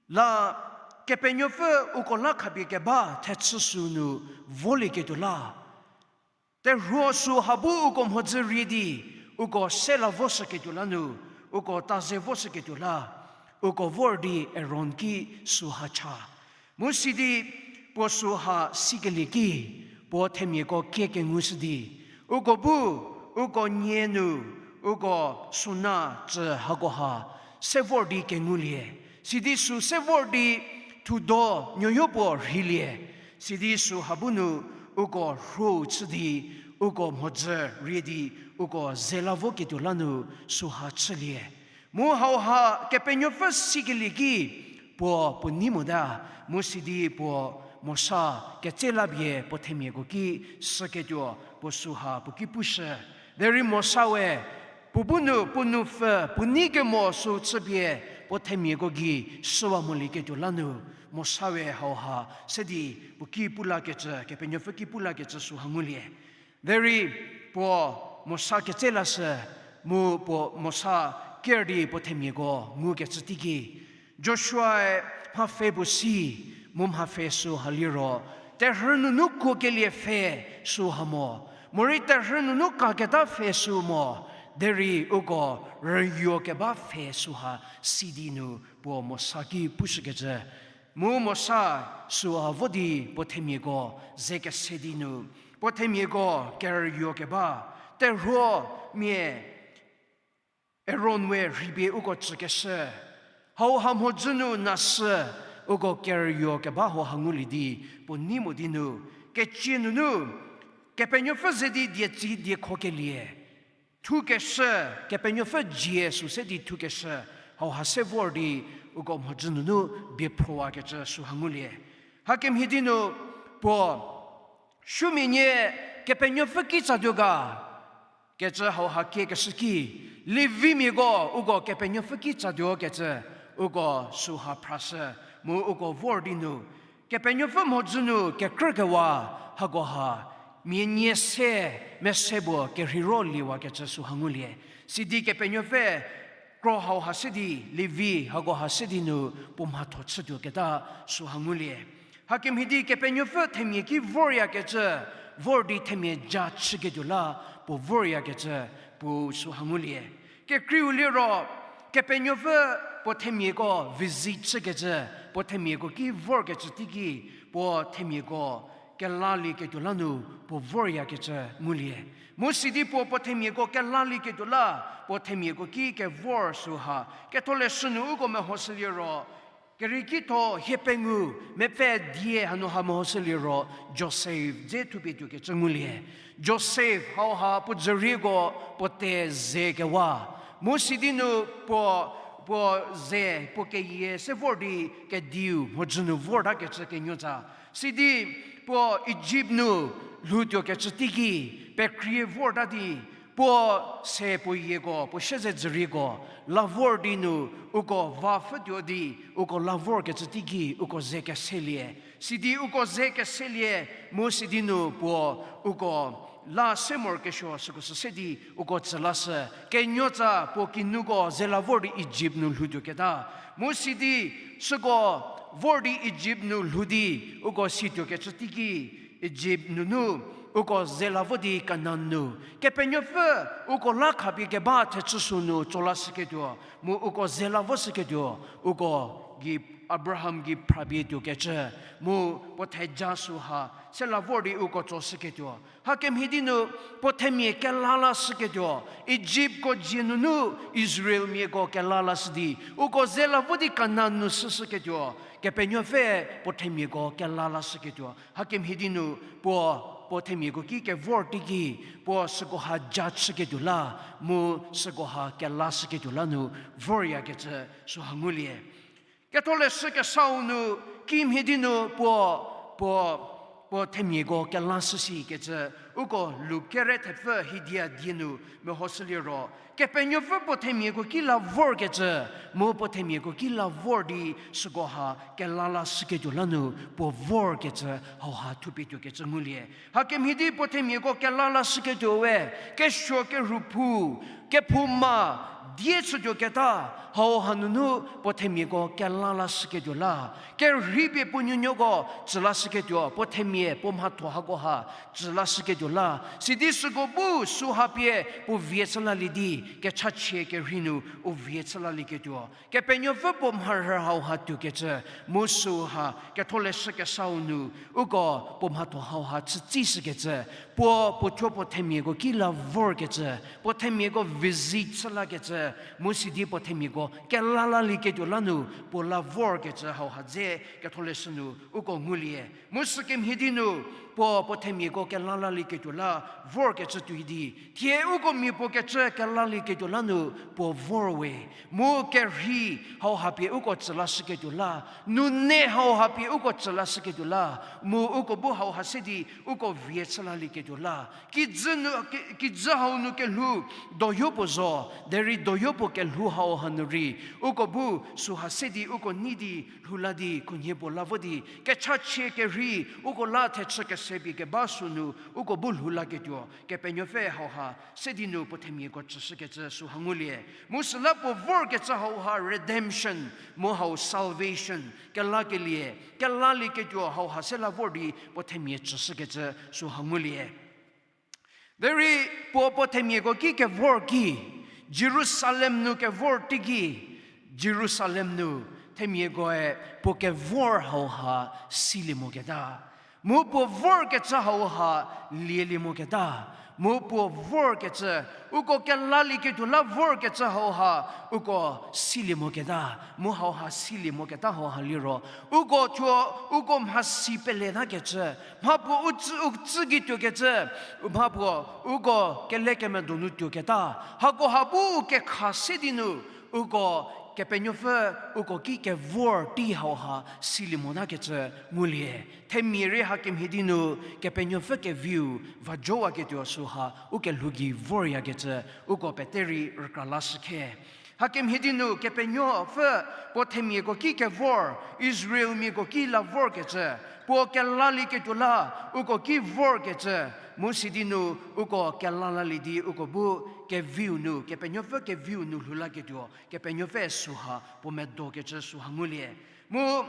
la Kepenuopfü uko la khapie keba thechü sü nu volieketuo la. Terhuo süha bu uko mhodzü rie di, uko se la voshüketuo la nu, uko taze voshüketuo la, uko vor di Aron ki süha cha. Mu sidi puo süha sikelie ki, puo themiako kie kengushü di, uko bu, uko nie nu, uko suna tsü hakoha, se vor di kengulie. Sidi sü se vor di thudo nuoyo puo rheilie. Sidi süha bu nu uko rhuo chü di, uko mhodzü rie di, uko ze la voketuo la nu süha chülie. Mu hauha Kepenuopfü sikelie ki, puo puo nei mota, mu sidi puo Mosa ketse la pie puo themiako ki süketuo puo süha puo ki pushü. Derei Mosa we, puo bu nu puo nupfü puo nei kemo sü chüpie puo themiako gei shüwa molieketuo la nu, Mosa we hauha se di puo ki pu lakecü, Kepenuopfü ki pu lakecü süha ngulie. Derei puo Mosa ketse lashü, mu puo Mosa ker di puo themiako ngukecü teiki, Joshuae mhapfhe puo si, mu mhapfhe süha liro, terhü nunu kuokelie pfhe süha mo, morei terhü nunu kaketa pfhe sü mo, derei uko rüyo keba pfhe süha si di nu puo Mosa ki pushükecü. Mu Mosa süha vo di puo themiako ze kese di nu, puo themiako kerüyo keba, terhuomia Aron we rhipie uko tsükeshü, hauha mhodzü nu nasü uko kerüyo keba hauha ngulie di puo nei mo di nu, kecie nunu Kepenuopfü ze di dietsi diekhokelie thukeshü, Kepenuopfü dzie sü se di thukeshü, hauha se vor di uko mhodzü nunu bie phrowakecü süha ngulie. Hakemhie di nu puo, supuomia nie Kepenuopfü kitsa tuo ga kecü hauha kiekeshü ki, Levimiako uko Kepenuopfü kitsa tuo kecü uko süha phrashü, mu uko vor di nu, Kepenuopfü mhodzü nu kekrükewa hakoha, mia nie se mese puo kerheiro liewakecü süha ngulie. Sidi Kepenuopfü kro hauha se di Levi hakoha se di nu puo mhatho chütuoketa süha ngulie. Hakemhie di Kepenuopfü themia ki voryakecü, vor di themia ja chüketuo la puo voryakecü, puo süha ngulie. Kekreiu liro, Kepenuopfü puo themiako visit chükecü, puo themiako ki vorkecü teiki, puo themiako kelalieketuo la nu puo voryakecü ngulie. Mu sidi puo puo themiako kelalieketuo la, puo themiako ki kevor süha, Ketholeshü nu uko mehoshüliro, kerieki tho hiepengou mepfü die hanu ha mehoshüliro, Josef dze thupie tuokecü ngulie. Josef hauha puo dzürieko puo te ze kewa. Mu sidi nu puo, puo ze puo keyie se vor di kediu mhodzü nu vortakecü kenuotsa. Sidi puo Ijipt nu lhoutuokecü teiki, pekrie vorta di, puo se puo yieko, puo siezedzürieko, la vor di nu, uko va pfhütuo di, uko la vorkecü teiki, uko ze keselie. Sidi uko ze keselie, mu sidi nu puo, uko la se morokesuo süko sü se di, uko tsü lashü. Kenuotsa puo kinuko ze la vor di Ijipt nu lhoutuoketa. Mu sidi, süko vor di Ijipt nu lhou di, uko situokecü teiki, Ijipt nunu, uko ze la vo di Kanan nu. Kepenuopfü, uko la khapie keba thechü sü nu tso lashüketuo, mu uko ze la voshüketuo, uko gei Abraham gei phrapie tuokecü, mu puo theja süha, se la vor di uko tsoshüketuo. Hakemhie di nu, puo themia kela lashüketuo, Ijiptko dzie nunu Israelmiako kela lashü di, uko ze la vo di Kanan nu shüshüketuo, Kepenuopfü puo themiako kela lashüketuo. Hakemhie di nu, puo, puo themiako ki kevor teiki, puo süko ha ja chüketuo la, mu süko ha kela shüketuo la nu voryakecü süha ngulie. Ketholeshü kesau nu, kimhie di nu puo, puo, puo themiako kela shüshikecü, uko Luk kere thepfü hidia die nu mehoshüliro, Kepenuopfü puo themiako ki la vorkecü, mu puo themiako ki la vor di süko ha kela lashüketuo la nu puo vorkecü hauha thupie tuokecü ngulie. Hakemhie di puo themiako kela lashüketuo we, kesuo kerhu phu, kephouma, die chütuoketa, hauha nunu puo themiako kela lashüketuo la, kerhei pie puo nuonuoko tsü lashüketuo, puo themia puo mhatho hako ha tsü lashüketuo la, sidi süko bu süha pie puo vie chü lalie di, kechachie kerhei nu u vie chü lalieketuo. Kepenuopfü puo mharhü hauha tuokecü, mu süha Ketholeshü kesau nu, uko puo mhatho hauha chütsishükecü, puo puo thuo puo themiako ki la vorkecü, puo themiako visit chü lakecü, mu sidi puo themiako kela lalieketuo la nu puo la vorkecü hauha dze Ketholeshü nu uko ngulie. Mu sükemhie di nu, puo puo themiako kela lalieketuo la vorkecü tuoi di, thie uko mia puo kecü kelalieketuo la nu puo vor we. Mu kerhei hauha pie uko tsü lashüketuo la, nune hauha pie uko tsü lashüketuo la, mu uko bu hauha se di uko vie chü lalieketuo la. Kijü nu, ki-, kijü hau nu kelhou doyo puo zo, derei doyo puo kelhou hauha nu rei, uko bu süha se di uko nei di lhou la di khunhie puo la vo di, kechachie kerhei, uko la thechü kese pie keba sünu, uko bu lhou laketuo, Kepenuopfü hauha se di nu puo themiako tsüshükecü süha ngulie. Mu süla puo vorkecü hauha redemption, mu hau salvation, kelakelie, kelalieketuo hauha se la vor di puo themia tsüshükecü süha ngulie. Derei puo puo themiako ki kevor ki, Jerusalem nu kevor teiki, Jerusalem nu themiakoe puo kevor hauha silie moketa. Mu puo vorkecü hauha lielie moketa. Mu puo vorkecü, uko kelalieketuo la vorkecü hauha, uko silie moketa. Mu hauha silie moketa hauha liro, uko thuo, uko mhasi peletakecü, mhapuo u tsü, u tsü gei tuokecü, mhapuo uko kelekemedo nu tuoketa, hakoha bu u kekha se di nu, uko Kepenuopfü, uko ki kevor tei hauha silie motakecü ngulie. Themia rei hakemhie di nu Kepenuopfü keviu vajowaketuo süha u kelhou gei voryakecü uko pete rei rükra lashükhe. Hakemhie di nu Kepenuopfü puo themiako ki kevor, Israelmiako ki la vorkecü, puo kelalieketuo la uko ki vorkecü, mu sidi nu uko kelalalie di uko bu keviu nu, Kepenuopfü keviu nu lhou laketuo, Kepenuopfü süha puo medokecü süha ngulie. Mu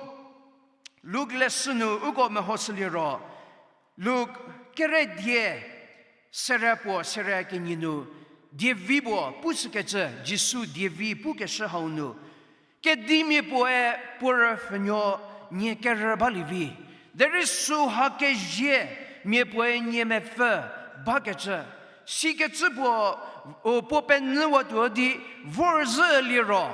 Luk leshü nu uko mehoshüliro, Luk kere die, sere puo sere kenie nu, dievi puo pushükecü, Jisu dievi pukeshü hau nu, kedimia puoe puo rüpfhünuo nie kerü balie vi. Derei süha kezie mia puoe nie mepfü bakecü. Sikecü puo, o, puo penyüwatuo di vorzhü liro,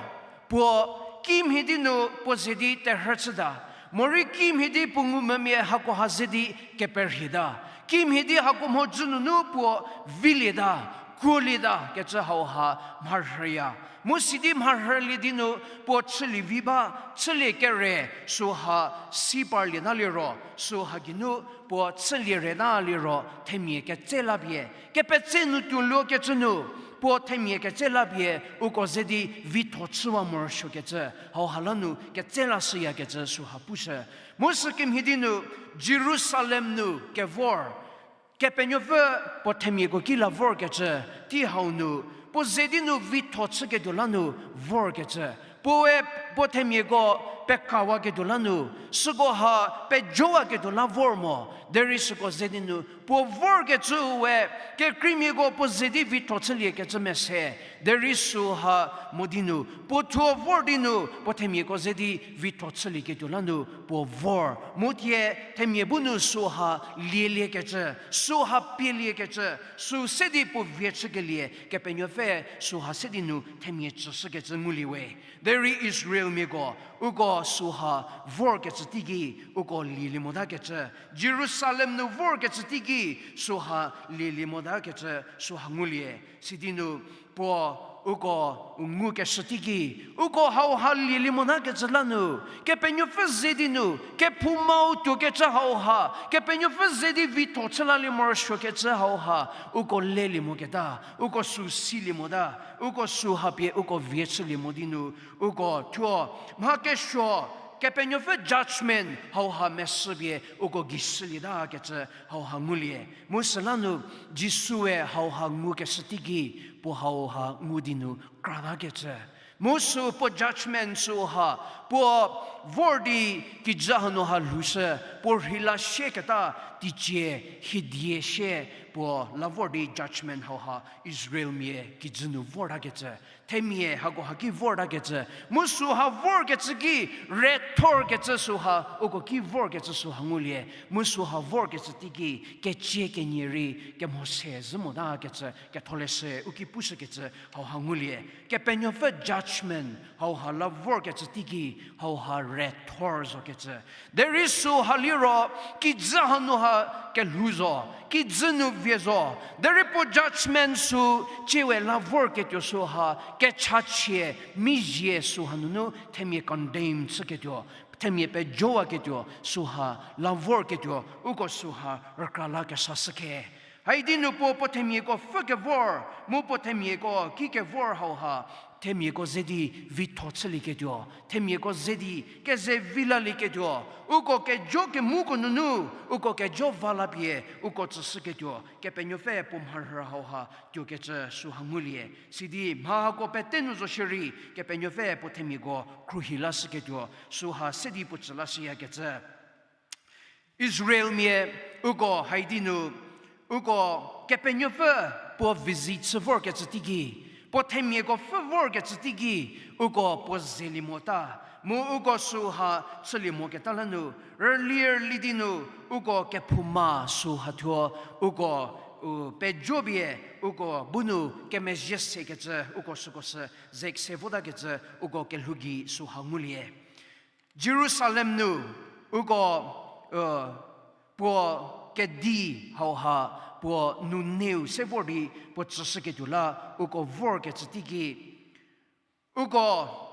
puo kimhie di nu puo ze di terhü chüta. Morei kimhie di puo ngumvümia hakoha ze di keperhieta. Kimhie di hako mhodzü nunu puo vilieta, kuolieta kecü hauha mharhüya. Mu sidi mharhülie di nu puo chülie vi ba, chülie kere süha si parlieta liro, süha geinu puo chülie reta liro themia ketse la pie, kepetse nu tuoluokecü nu, puo themia ketse la pie uko ze di vitho chüwa morosuokecü, hauha la nu ketse lashüyakecü süha pushü. Mu sükemhie di nu Jerusalem nu kevor, Kepenuopfü puo themiako ki la vorkecü, tei hau nu, puo ze di nu vitho chüketuo la nu vorkecü. Puoe puo themiako pekawaketuo la nu, süko ha pejowaketuo la vor mo, derei süko ze di nu puo vorkecüu we, kekreimiako puo ze di vitho chüliekecü mese, derei süha mo di nu, puo thuo vor di nu, puo themiako ze di vitho chülieketuo la nu, puo vor. Mu thie themia bu nu süha lieliekecü, süha pieliekecü, sü se di puo vie chükelie, Kepenuopfü süha se di nu themia tsüshükecü ngulie we. Derei Israelmiako, uko süha vorkecü teiki, uko lielie motakecü. Jerusalem nu vorkecü teiki, süha lielie motakecü, süha ngulie. Sidi nu, puo, uko, u ngukeshü teiki, uko hauha lielie motakecü la nu, Kepenuopfü ze di nu, kephoumau tuokecü hauha, Kepenuopfü ze di vitho chü lalie morosuokecü hauha, uko lelie moketa, uko sü silie mota, uko süha pie uko vie chülie mo di nu, uko thuo, mha kesuo, Kepenuopfü judgment hauha meshü pie uko gei shülieta kecü hauha ngulie. Mu süla nu Jisue hauha ngukeshü teiki, puo hauha ngu di nu kratakecü. Mu sü puo judgment süha, puo vor di kijü hanu ha lhoushü, puo rheila sieketa teicie, hiedie sie, puo la vor di judgment hauha Israelmia kijü nu vortakecü. Themia hakoha ki vortakecü, mu süha vorkecü ki, rethorkecü süha, uko ki vorkecü süha ngulie, mu süha vorkecü teiki, kecie kenie rei, kemhose zhü motakecü, ketholeshü, u ki pushükecü, hauha ngulie. Kepenuopfü judgment, hauha la vorkecü teiki, hauha rethor zokecü. Derei süha liro, kijü hanu ha kelhou zo, kijü nu vie zo. Derei puo judgment sü, tsie we la vorketuo süha, kechachie, mizie süha nunu, themia condemn chüketuo, themia pejowaketuo, süha la vorketuo, uko süha rükra lakeshü shü khe. Haidi nu puo, puo themiako pfhü kevor, mu puo themiako ki kevor hauha, themiako ze di vitho chülieketuo, themiako ze di keze vi lalieketuo, uko kejo kemuko nunu, uko kejo va la pie, uko tsüshüketuo, Kepenuopfü puo mharhü hauha tuokecü süha ngulie. Sidi mha hako pete nu zo shierei, Kepenuopfü puo themiako khruohi lashüketuo, süha se di puo tsü lashüyakecü. Israelmia uko haidi nu, uko Kepenuopfü puo visit chü vorkecü teiki, puo themiako pfhü vorkecü teiki, uko puo zelie mota, mu uko süha chülie moketa la nu, rüli rüli di nu, uko kephouma süha thuo, uko, u, pejo pie, uko bu nu kemezhie sekecü, uko süko sü, ze kese votakecü, uko kelhou gei süha ngulie. Jerusalem nu, uko, puo kedi hauha, puo nuneu se vor di puo tsüshüketuo la, uko vorkecü teiki, uko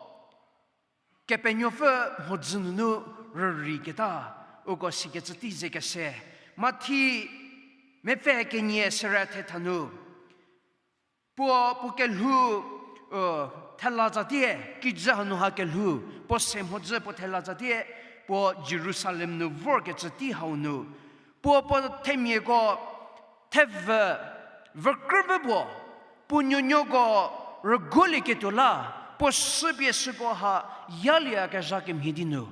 Kepenuopfü mhodzü nunu rüriketa, uko sikecü tei ze kese. Mathi mepfü kenie sere thetha nu, puo, puo kelhou, thela tsatie, kijü hanu ha kelhou, puo se mhodzü puo thela tsatie, puo Jerusalem nu vorkecü tei hau nu, puo, puo themiako thevü, vükrüvü puo, puo nuonuoko rügolieketuo la, puo süpie süko ha yalieyakezha kemhie di nu,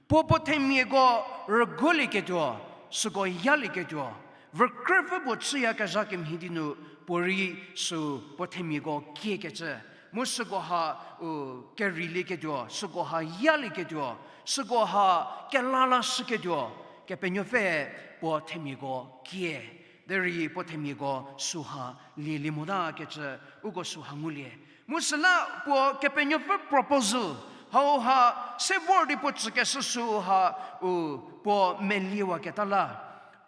Puo puo themiako rüguolieketuo, süko yalieketuo, vükrüpfü puo chüyakezha kemhie di nu puorei sü puo themiako kiekecü, mu süko ha u kereilieketuo, süko ha yalieketuo, süko ha kela lashüketuo, Kepenuopfü puo themiako kie. Derei puo themiako süha lielie motakecü, uko süha ngulie. Mu süla puo Kepenuopfü proposal hauha se vor di puo tsükeshü süha u puo meliewaketa la,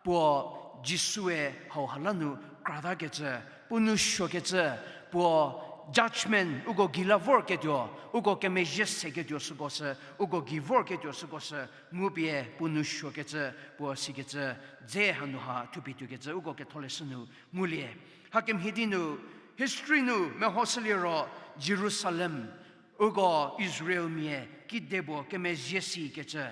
puo Jisue hauha la nu kratakecü, puo nou suokecü, puo judgment uko gei la vorketuo, uko kemezhie seketuo süko sü, uko gei vorketuo süko sü, ngupie puo nou suokecü, puo sikecü, dze hanu ha thupie tuokecü uko ketholeshü nu ngulie. Hakemhie di nu, history nu mehoshülie ro, Jerusalem, uko Israelmia kide puo kemezhie sikecü,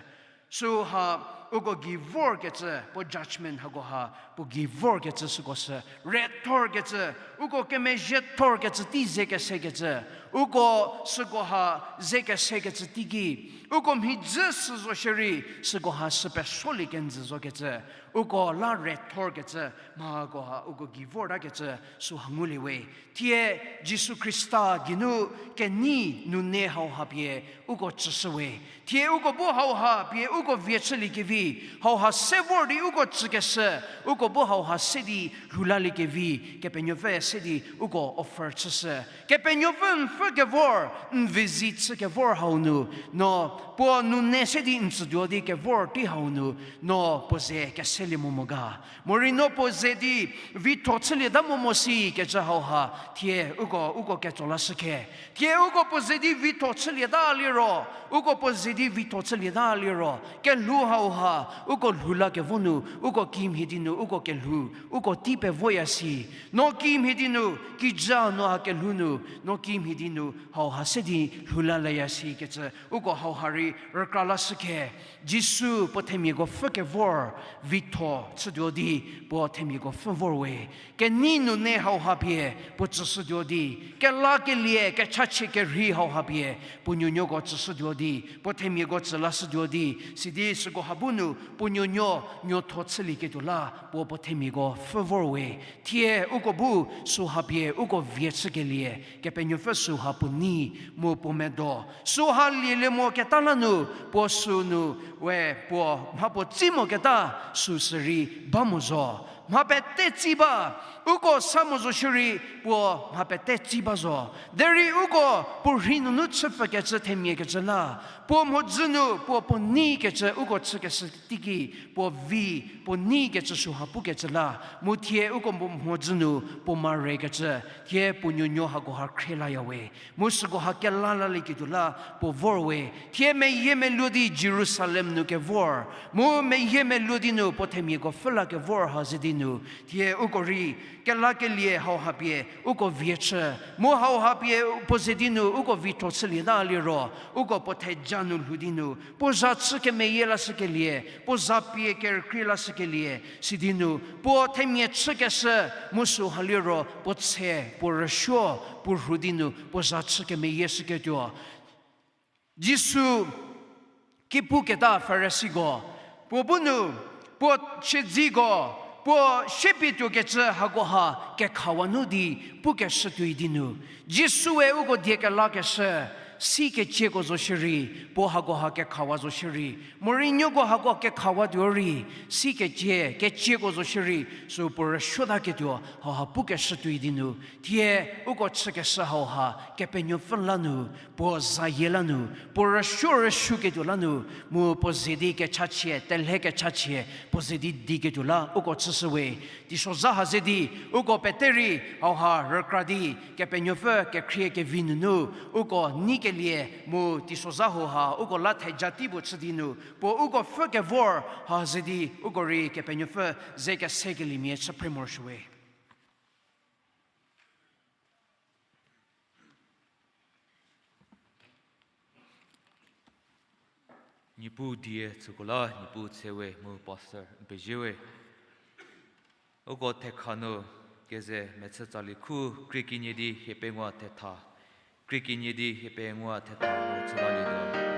süha uko gei vorkecü, puo judgment hakoha puo gei vorkecü süko sü, rethorkecü, uko kemezhie thorkecü tei ze kesekecü, uko süko ha ze kesekecü teiki, uko mhidzü sü zo shierei, süko ha sü pesolie kenjü zokecü, uko la rethorkecü, mhakoha uko gei vortakecü süha ngulie we. Thie Jisu Khrista geinu kenei nune hauha pie uko tsüshü we. Thie uko bu hauha pie uko vie chüliekevi, hauha se vor di uko tsükeshü, uko bu hauha se di lhoulaliekevi, Kepenuopfü se di uko offer chüshü. Kepenuopfü n pfü kevor, n visit chü kevor hau nu, no puo nune se di n tsütuo di kevor tei hau nu, no puo ze keselie mo mo ga. Morei no puo ze di vitho chülieta mo mo sikecü hauha, thie uko, uko ketso lashü khe. Thie uko puo ze di vitho chülieta liro, uko puo ze di vitho chülieta liro, kelhou hauha uko lhou lakevo nu, uko kimhie di nu uko kelhou, uko tei pevoya si. No kimhie di nu, kijü no ha kelhou nu, no kimhie di nu hauha se di lhou laleya sikecü uko hauha rei rükra lashü khe. Jisu puo themiako pfü kevor vitho chütuo di puo themiako pfü vor we. Kenei nune hauha pie puo tsüshütuo di, kelakelie kechachie kerhei hauha pie puo nuonuoko tsüshütuo di, puo themiako tsü lashütuo di, sidi süko ha bu nu puo nuonuo nuotho chülieketuo la puo puo themiako pfü vor we. Thie uko bu süha pie uko vie chükelie, Kepenuopfü süha puo nei mu puo medo. Süha lielie moketa la nu, puo sü nu, we puo mha puo tsei moketa sü sürei ba mo zo. Mha pete tsei ba, uko sa mo zo shierei puo mha pete tsei ba zo. Derei uko puo rhei nunu chüpfükecü themia kecü la, puo mhodzü nu puo puo neikecü uko chükeshü teiki, puo vi, puo neikecü süha pukecü la, mu thie uko mhodzü nu puo marekecü, thie puo nuonuo hakoha khrie laya we. Mu süko ha kelalalieketuo la puo vor we. Thie meyie meluo di Jerusalem nu kevor, mu meyie meluo di nu puo themiako pfhü la kevor ha ze di nu, thie uko rei kelakelie hauha pie uko vie chü, mu hauha pie puo ze di nu uko vitho chülieta liro, uko puo theja nu lhou di nu puo zha chü kemeyie lashükelie, puo za pie kerükrie lashükelie, sidi nu puo themia chükeshü, mu süha liro puo tse, puo rüsuo, puo rhu di nu puo zha chü kemeyie shüketuo. Jisu ki puketa Farisiko, puo bu nu, puo siedziko, puo siepie tuokecü hakoha kekhawa nu di pukeshü tuoi di nu, Jisue uko die kelakeshü, si kecieko zo shierei, puo hakoha kekhawa zo shierei, morei nuoko hako kekhawa tuo rei, si kecie, kecieko zo shierei, sü puo rüsuotaketuo hauha pukeshü tuoi di nu, thie uko chükeshü hauha Kepenuopfü la nu, puo zayie la nu, puo rüsuo rüsuoketuo la nu, mu puo ze di kechachie, telhe kechachie, puo ze di diketuo la uko chüshü we. Teisozha ha ze di uko pete rei hauha rükra di, Kepenuopfü kekhrie kevi nunu uko neikelie, mu teisozha hauha uko la theja tei puo chü di nu, puo uko pfhü kevor ha ze di uko rei Kepenuopfü ze kesekeliemia chü phre morosuo we. Niepuu die tsüko la, Niepuu tse we mu pastor n pezie we. Uko thekha nu keze mechü tsali khu krie kenie di hie pengou thetha, krie kenie di hie pengou thetha mu chülalietuo.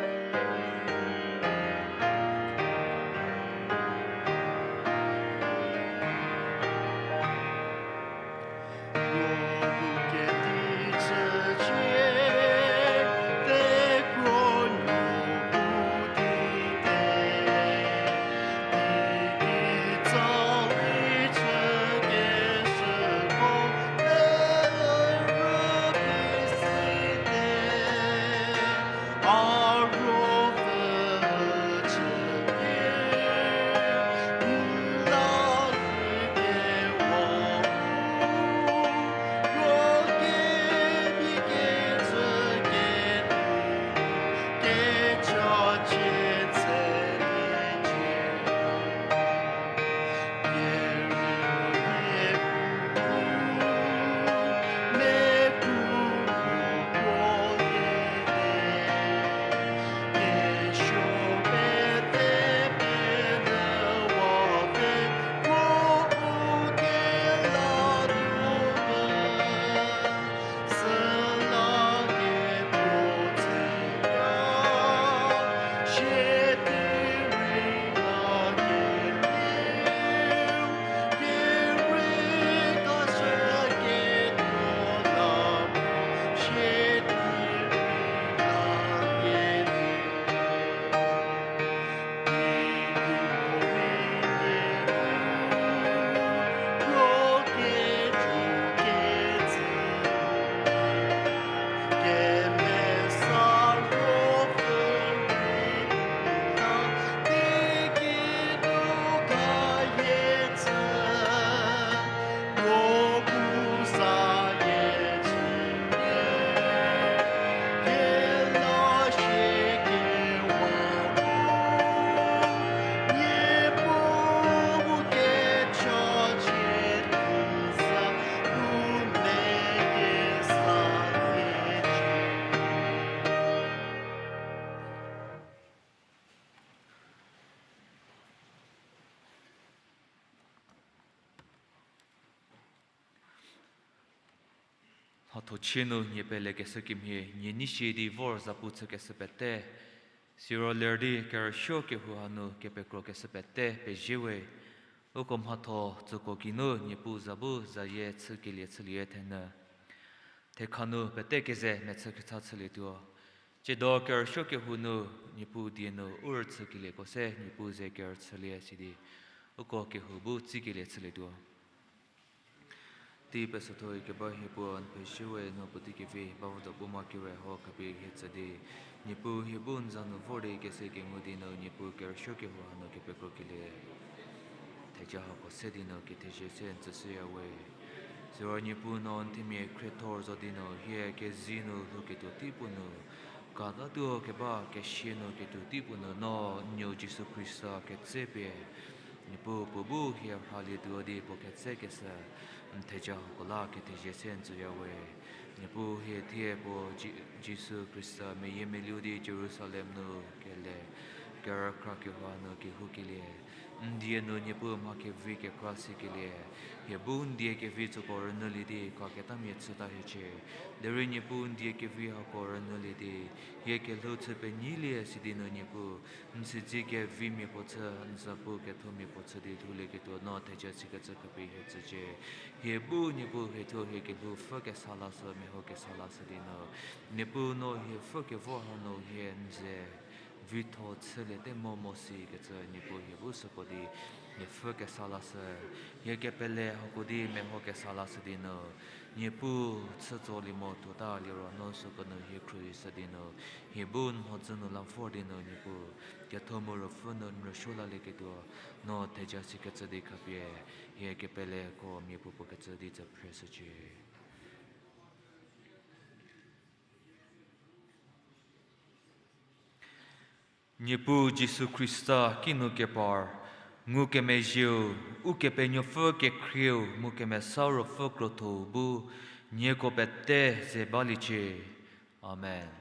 Mhatho chie nu nie pelekeshü kemhie, nie nei sie di vor zapu chükeshü pete, siro ler di kerüsuo kehou hanu kepekrokeshü pete pezie we. Uko mhatho tsüko geinu Niepuu za bu zayie chükelie chülie thenyü. Thekha nu pete keze mechü kecha chülietuo. Tsiedo kerüsuo kehou nu Niepuu die nu u rüchükelieko se Niepuu ze kerüchülie sidi uko kehou bu tsikelie chülietuo. Tei pesotho keba hie puo n pezie we, no puotei kevi ba vodo bu ma kire ho khapie hie tsü di, Niepuu hie bu n za nu vor di kese kengu di nu Niepuu kerüsuo kehou hanu kepekrokelie theja hako se di nu kethezie se n tsüshüya we. Siro Niepuu no n themia khriethor zo di nu hie kezei nu lhouketuo teipuo nu, katatuo keba kesia nu ketuo teipuo nu no n nuo Jisu Khrista ketsepie Niepuu puo bu hie rhalietuo di puo ketsekeshü n theja hako la kethezie se n tsüya we. Niepuu hie thie puo Ji-, Jisu Khrista meyiemeluo di Jerusalem nu kele, kerükra kehou nu kehoukelie n die nu Niepuu mha kevi kekra sikelie, hie bu n die kevi tsüko rünyülie di kaketamia chüta hiecie. Derei Niepuu n die kevi hako rünyülie di, hie kelhou chü penyilie sidi nu Niepuu n siedze kevimia puo chü, n zapu kethomia puo chü di lhoulieketuo no theja sikecü khapie hie tsücie. Hie bu Niepuu hie thuo hie kelhou pfhü kesa lashü, meho kesa lashü di nu, Niepuu no hie pfhü kevor hanu hie n ze vitho chüliete mo mo sikecü Niepuu hie bu süko di hie pfhü kesa lashü, hie kepele hako di meho kesa lashü di nu, Niepuu chütsolie mo tuota liro no süko nu hie khruohishü di nu, hie bu n mhodzü nu la vor di nu Niepuu ketho mu ruopfü nu n rüsuo lalieketuo no theja sikecü di khapie hie kepeleko miapuo puo kecü di tsü phreshücie. Niepuu Jisu Khrista kinu kepar, ngukemezhieu, Ukepenuopfü kekhrieu mu Kemesa Ruopfü krotho bu, nieko pete ze baliecie. Amen.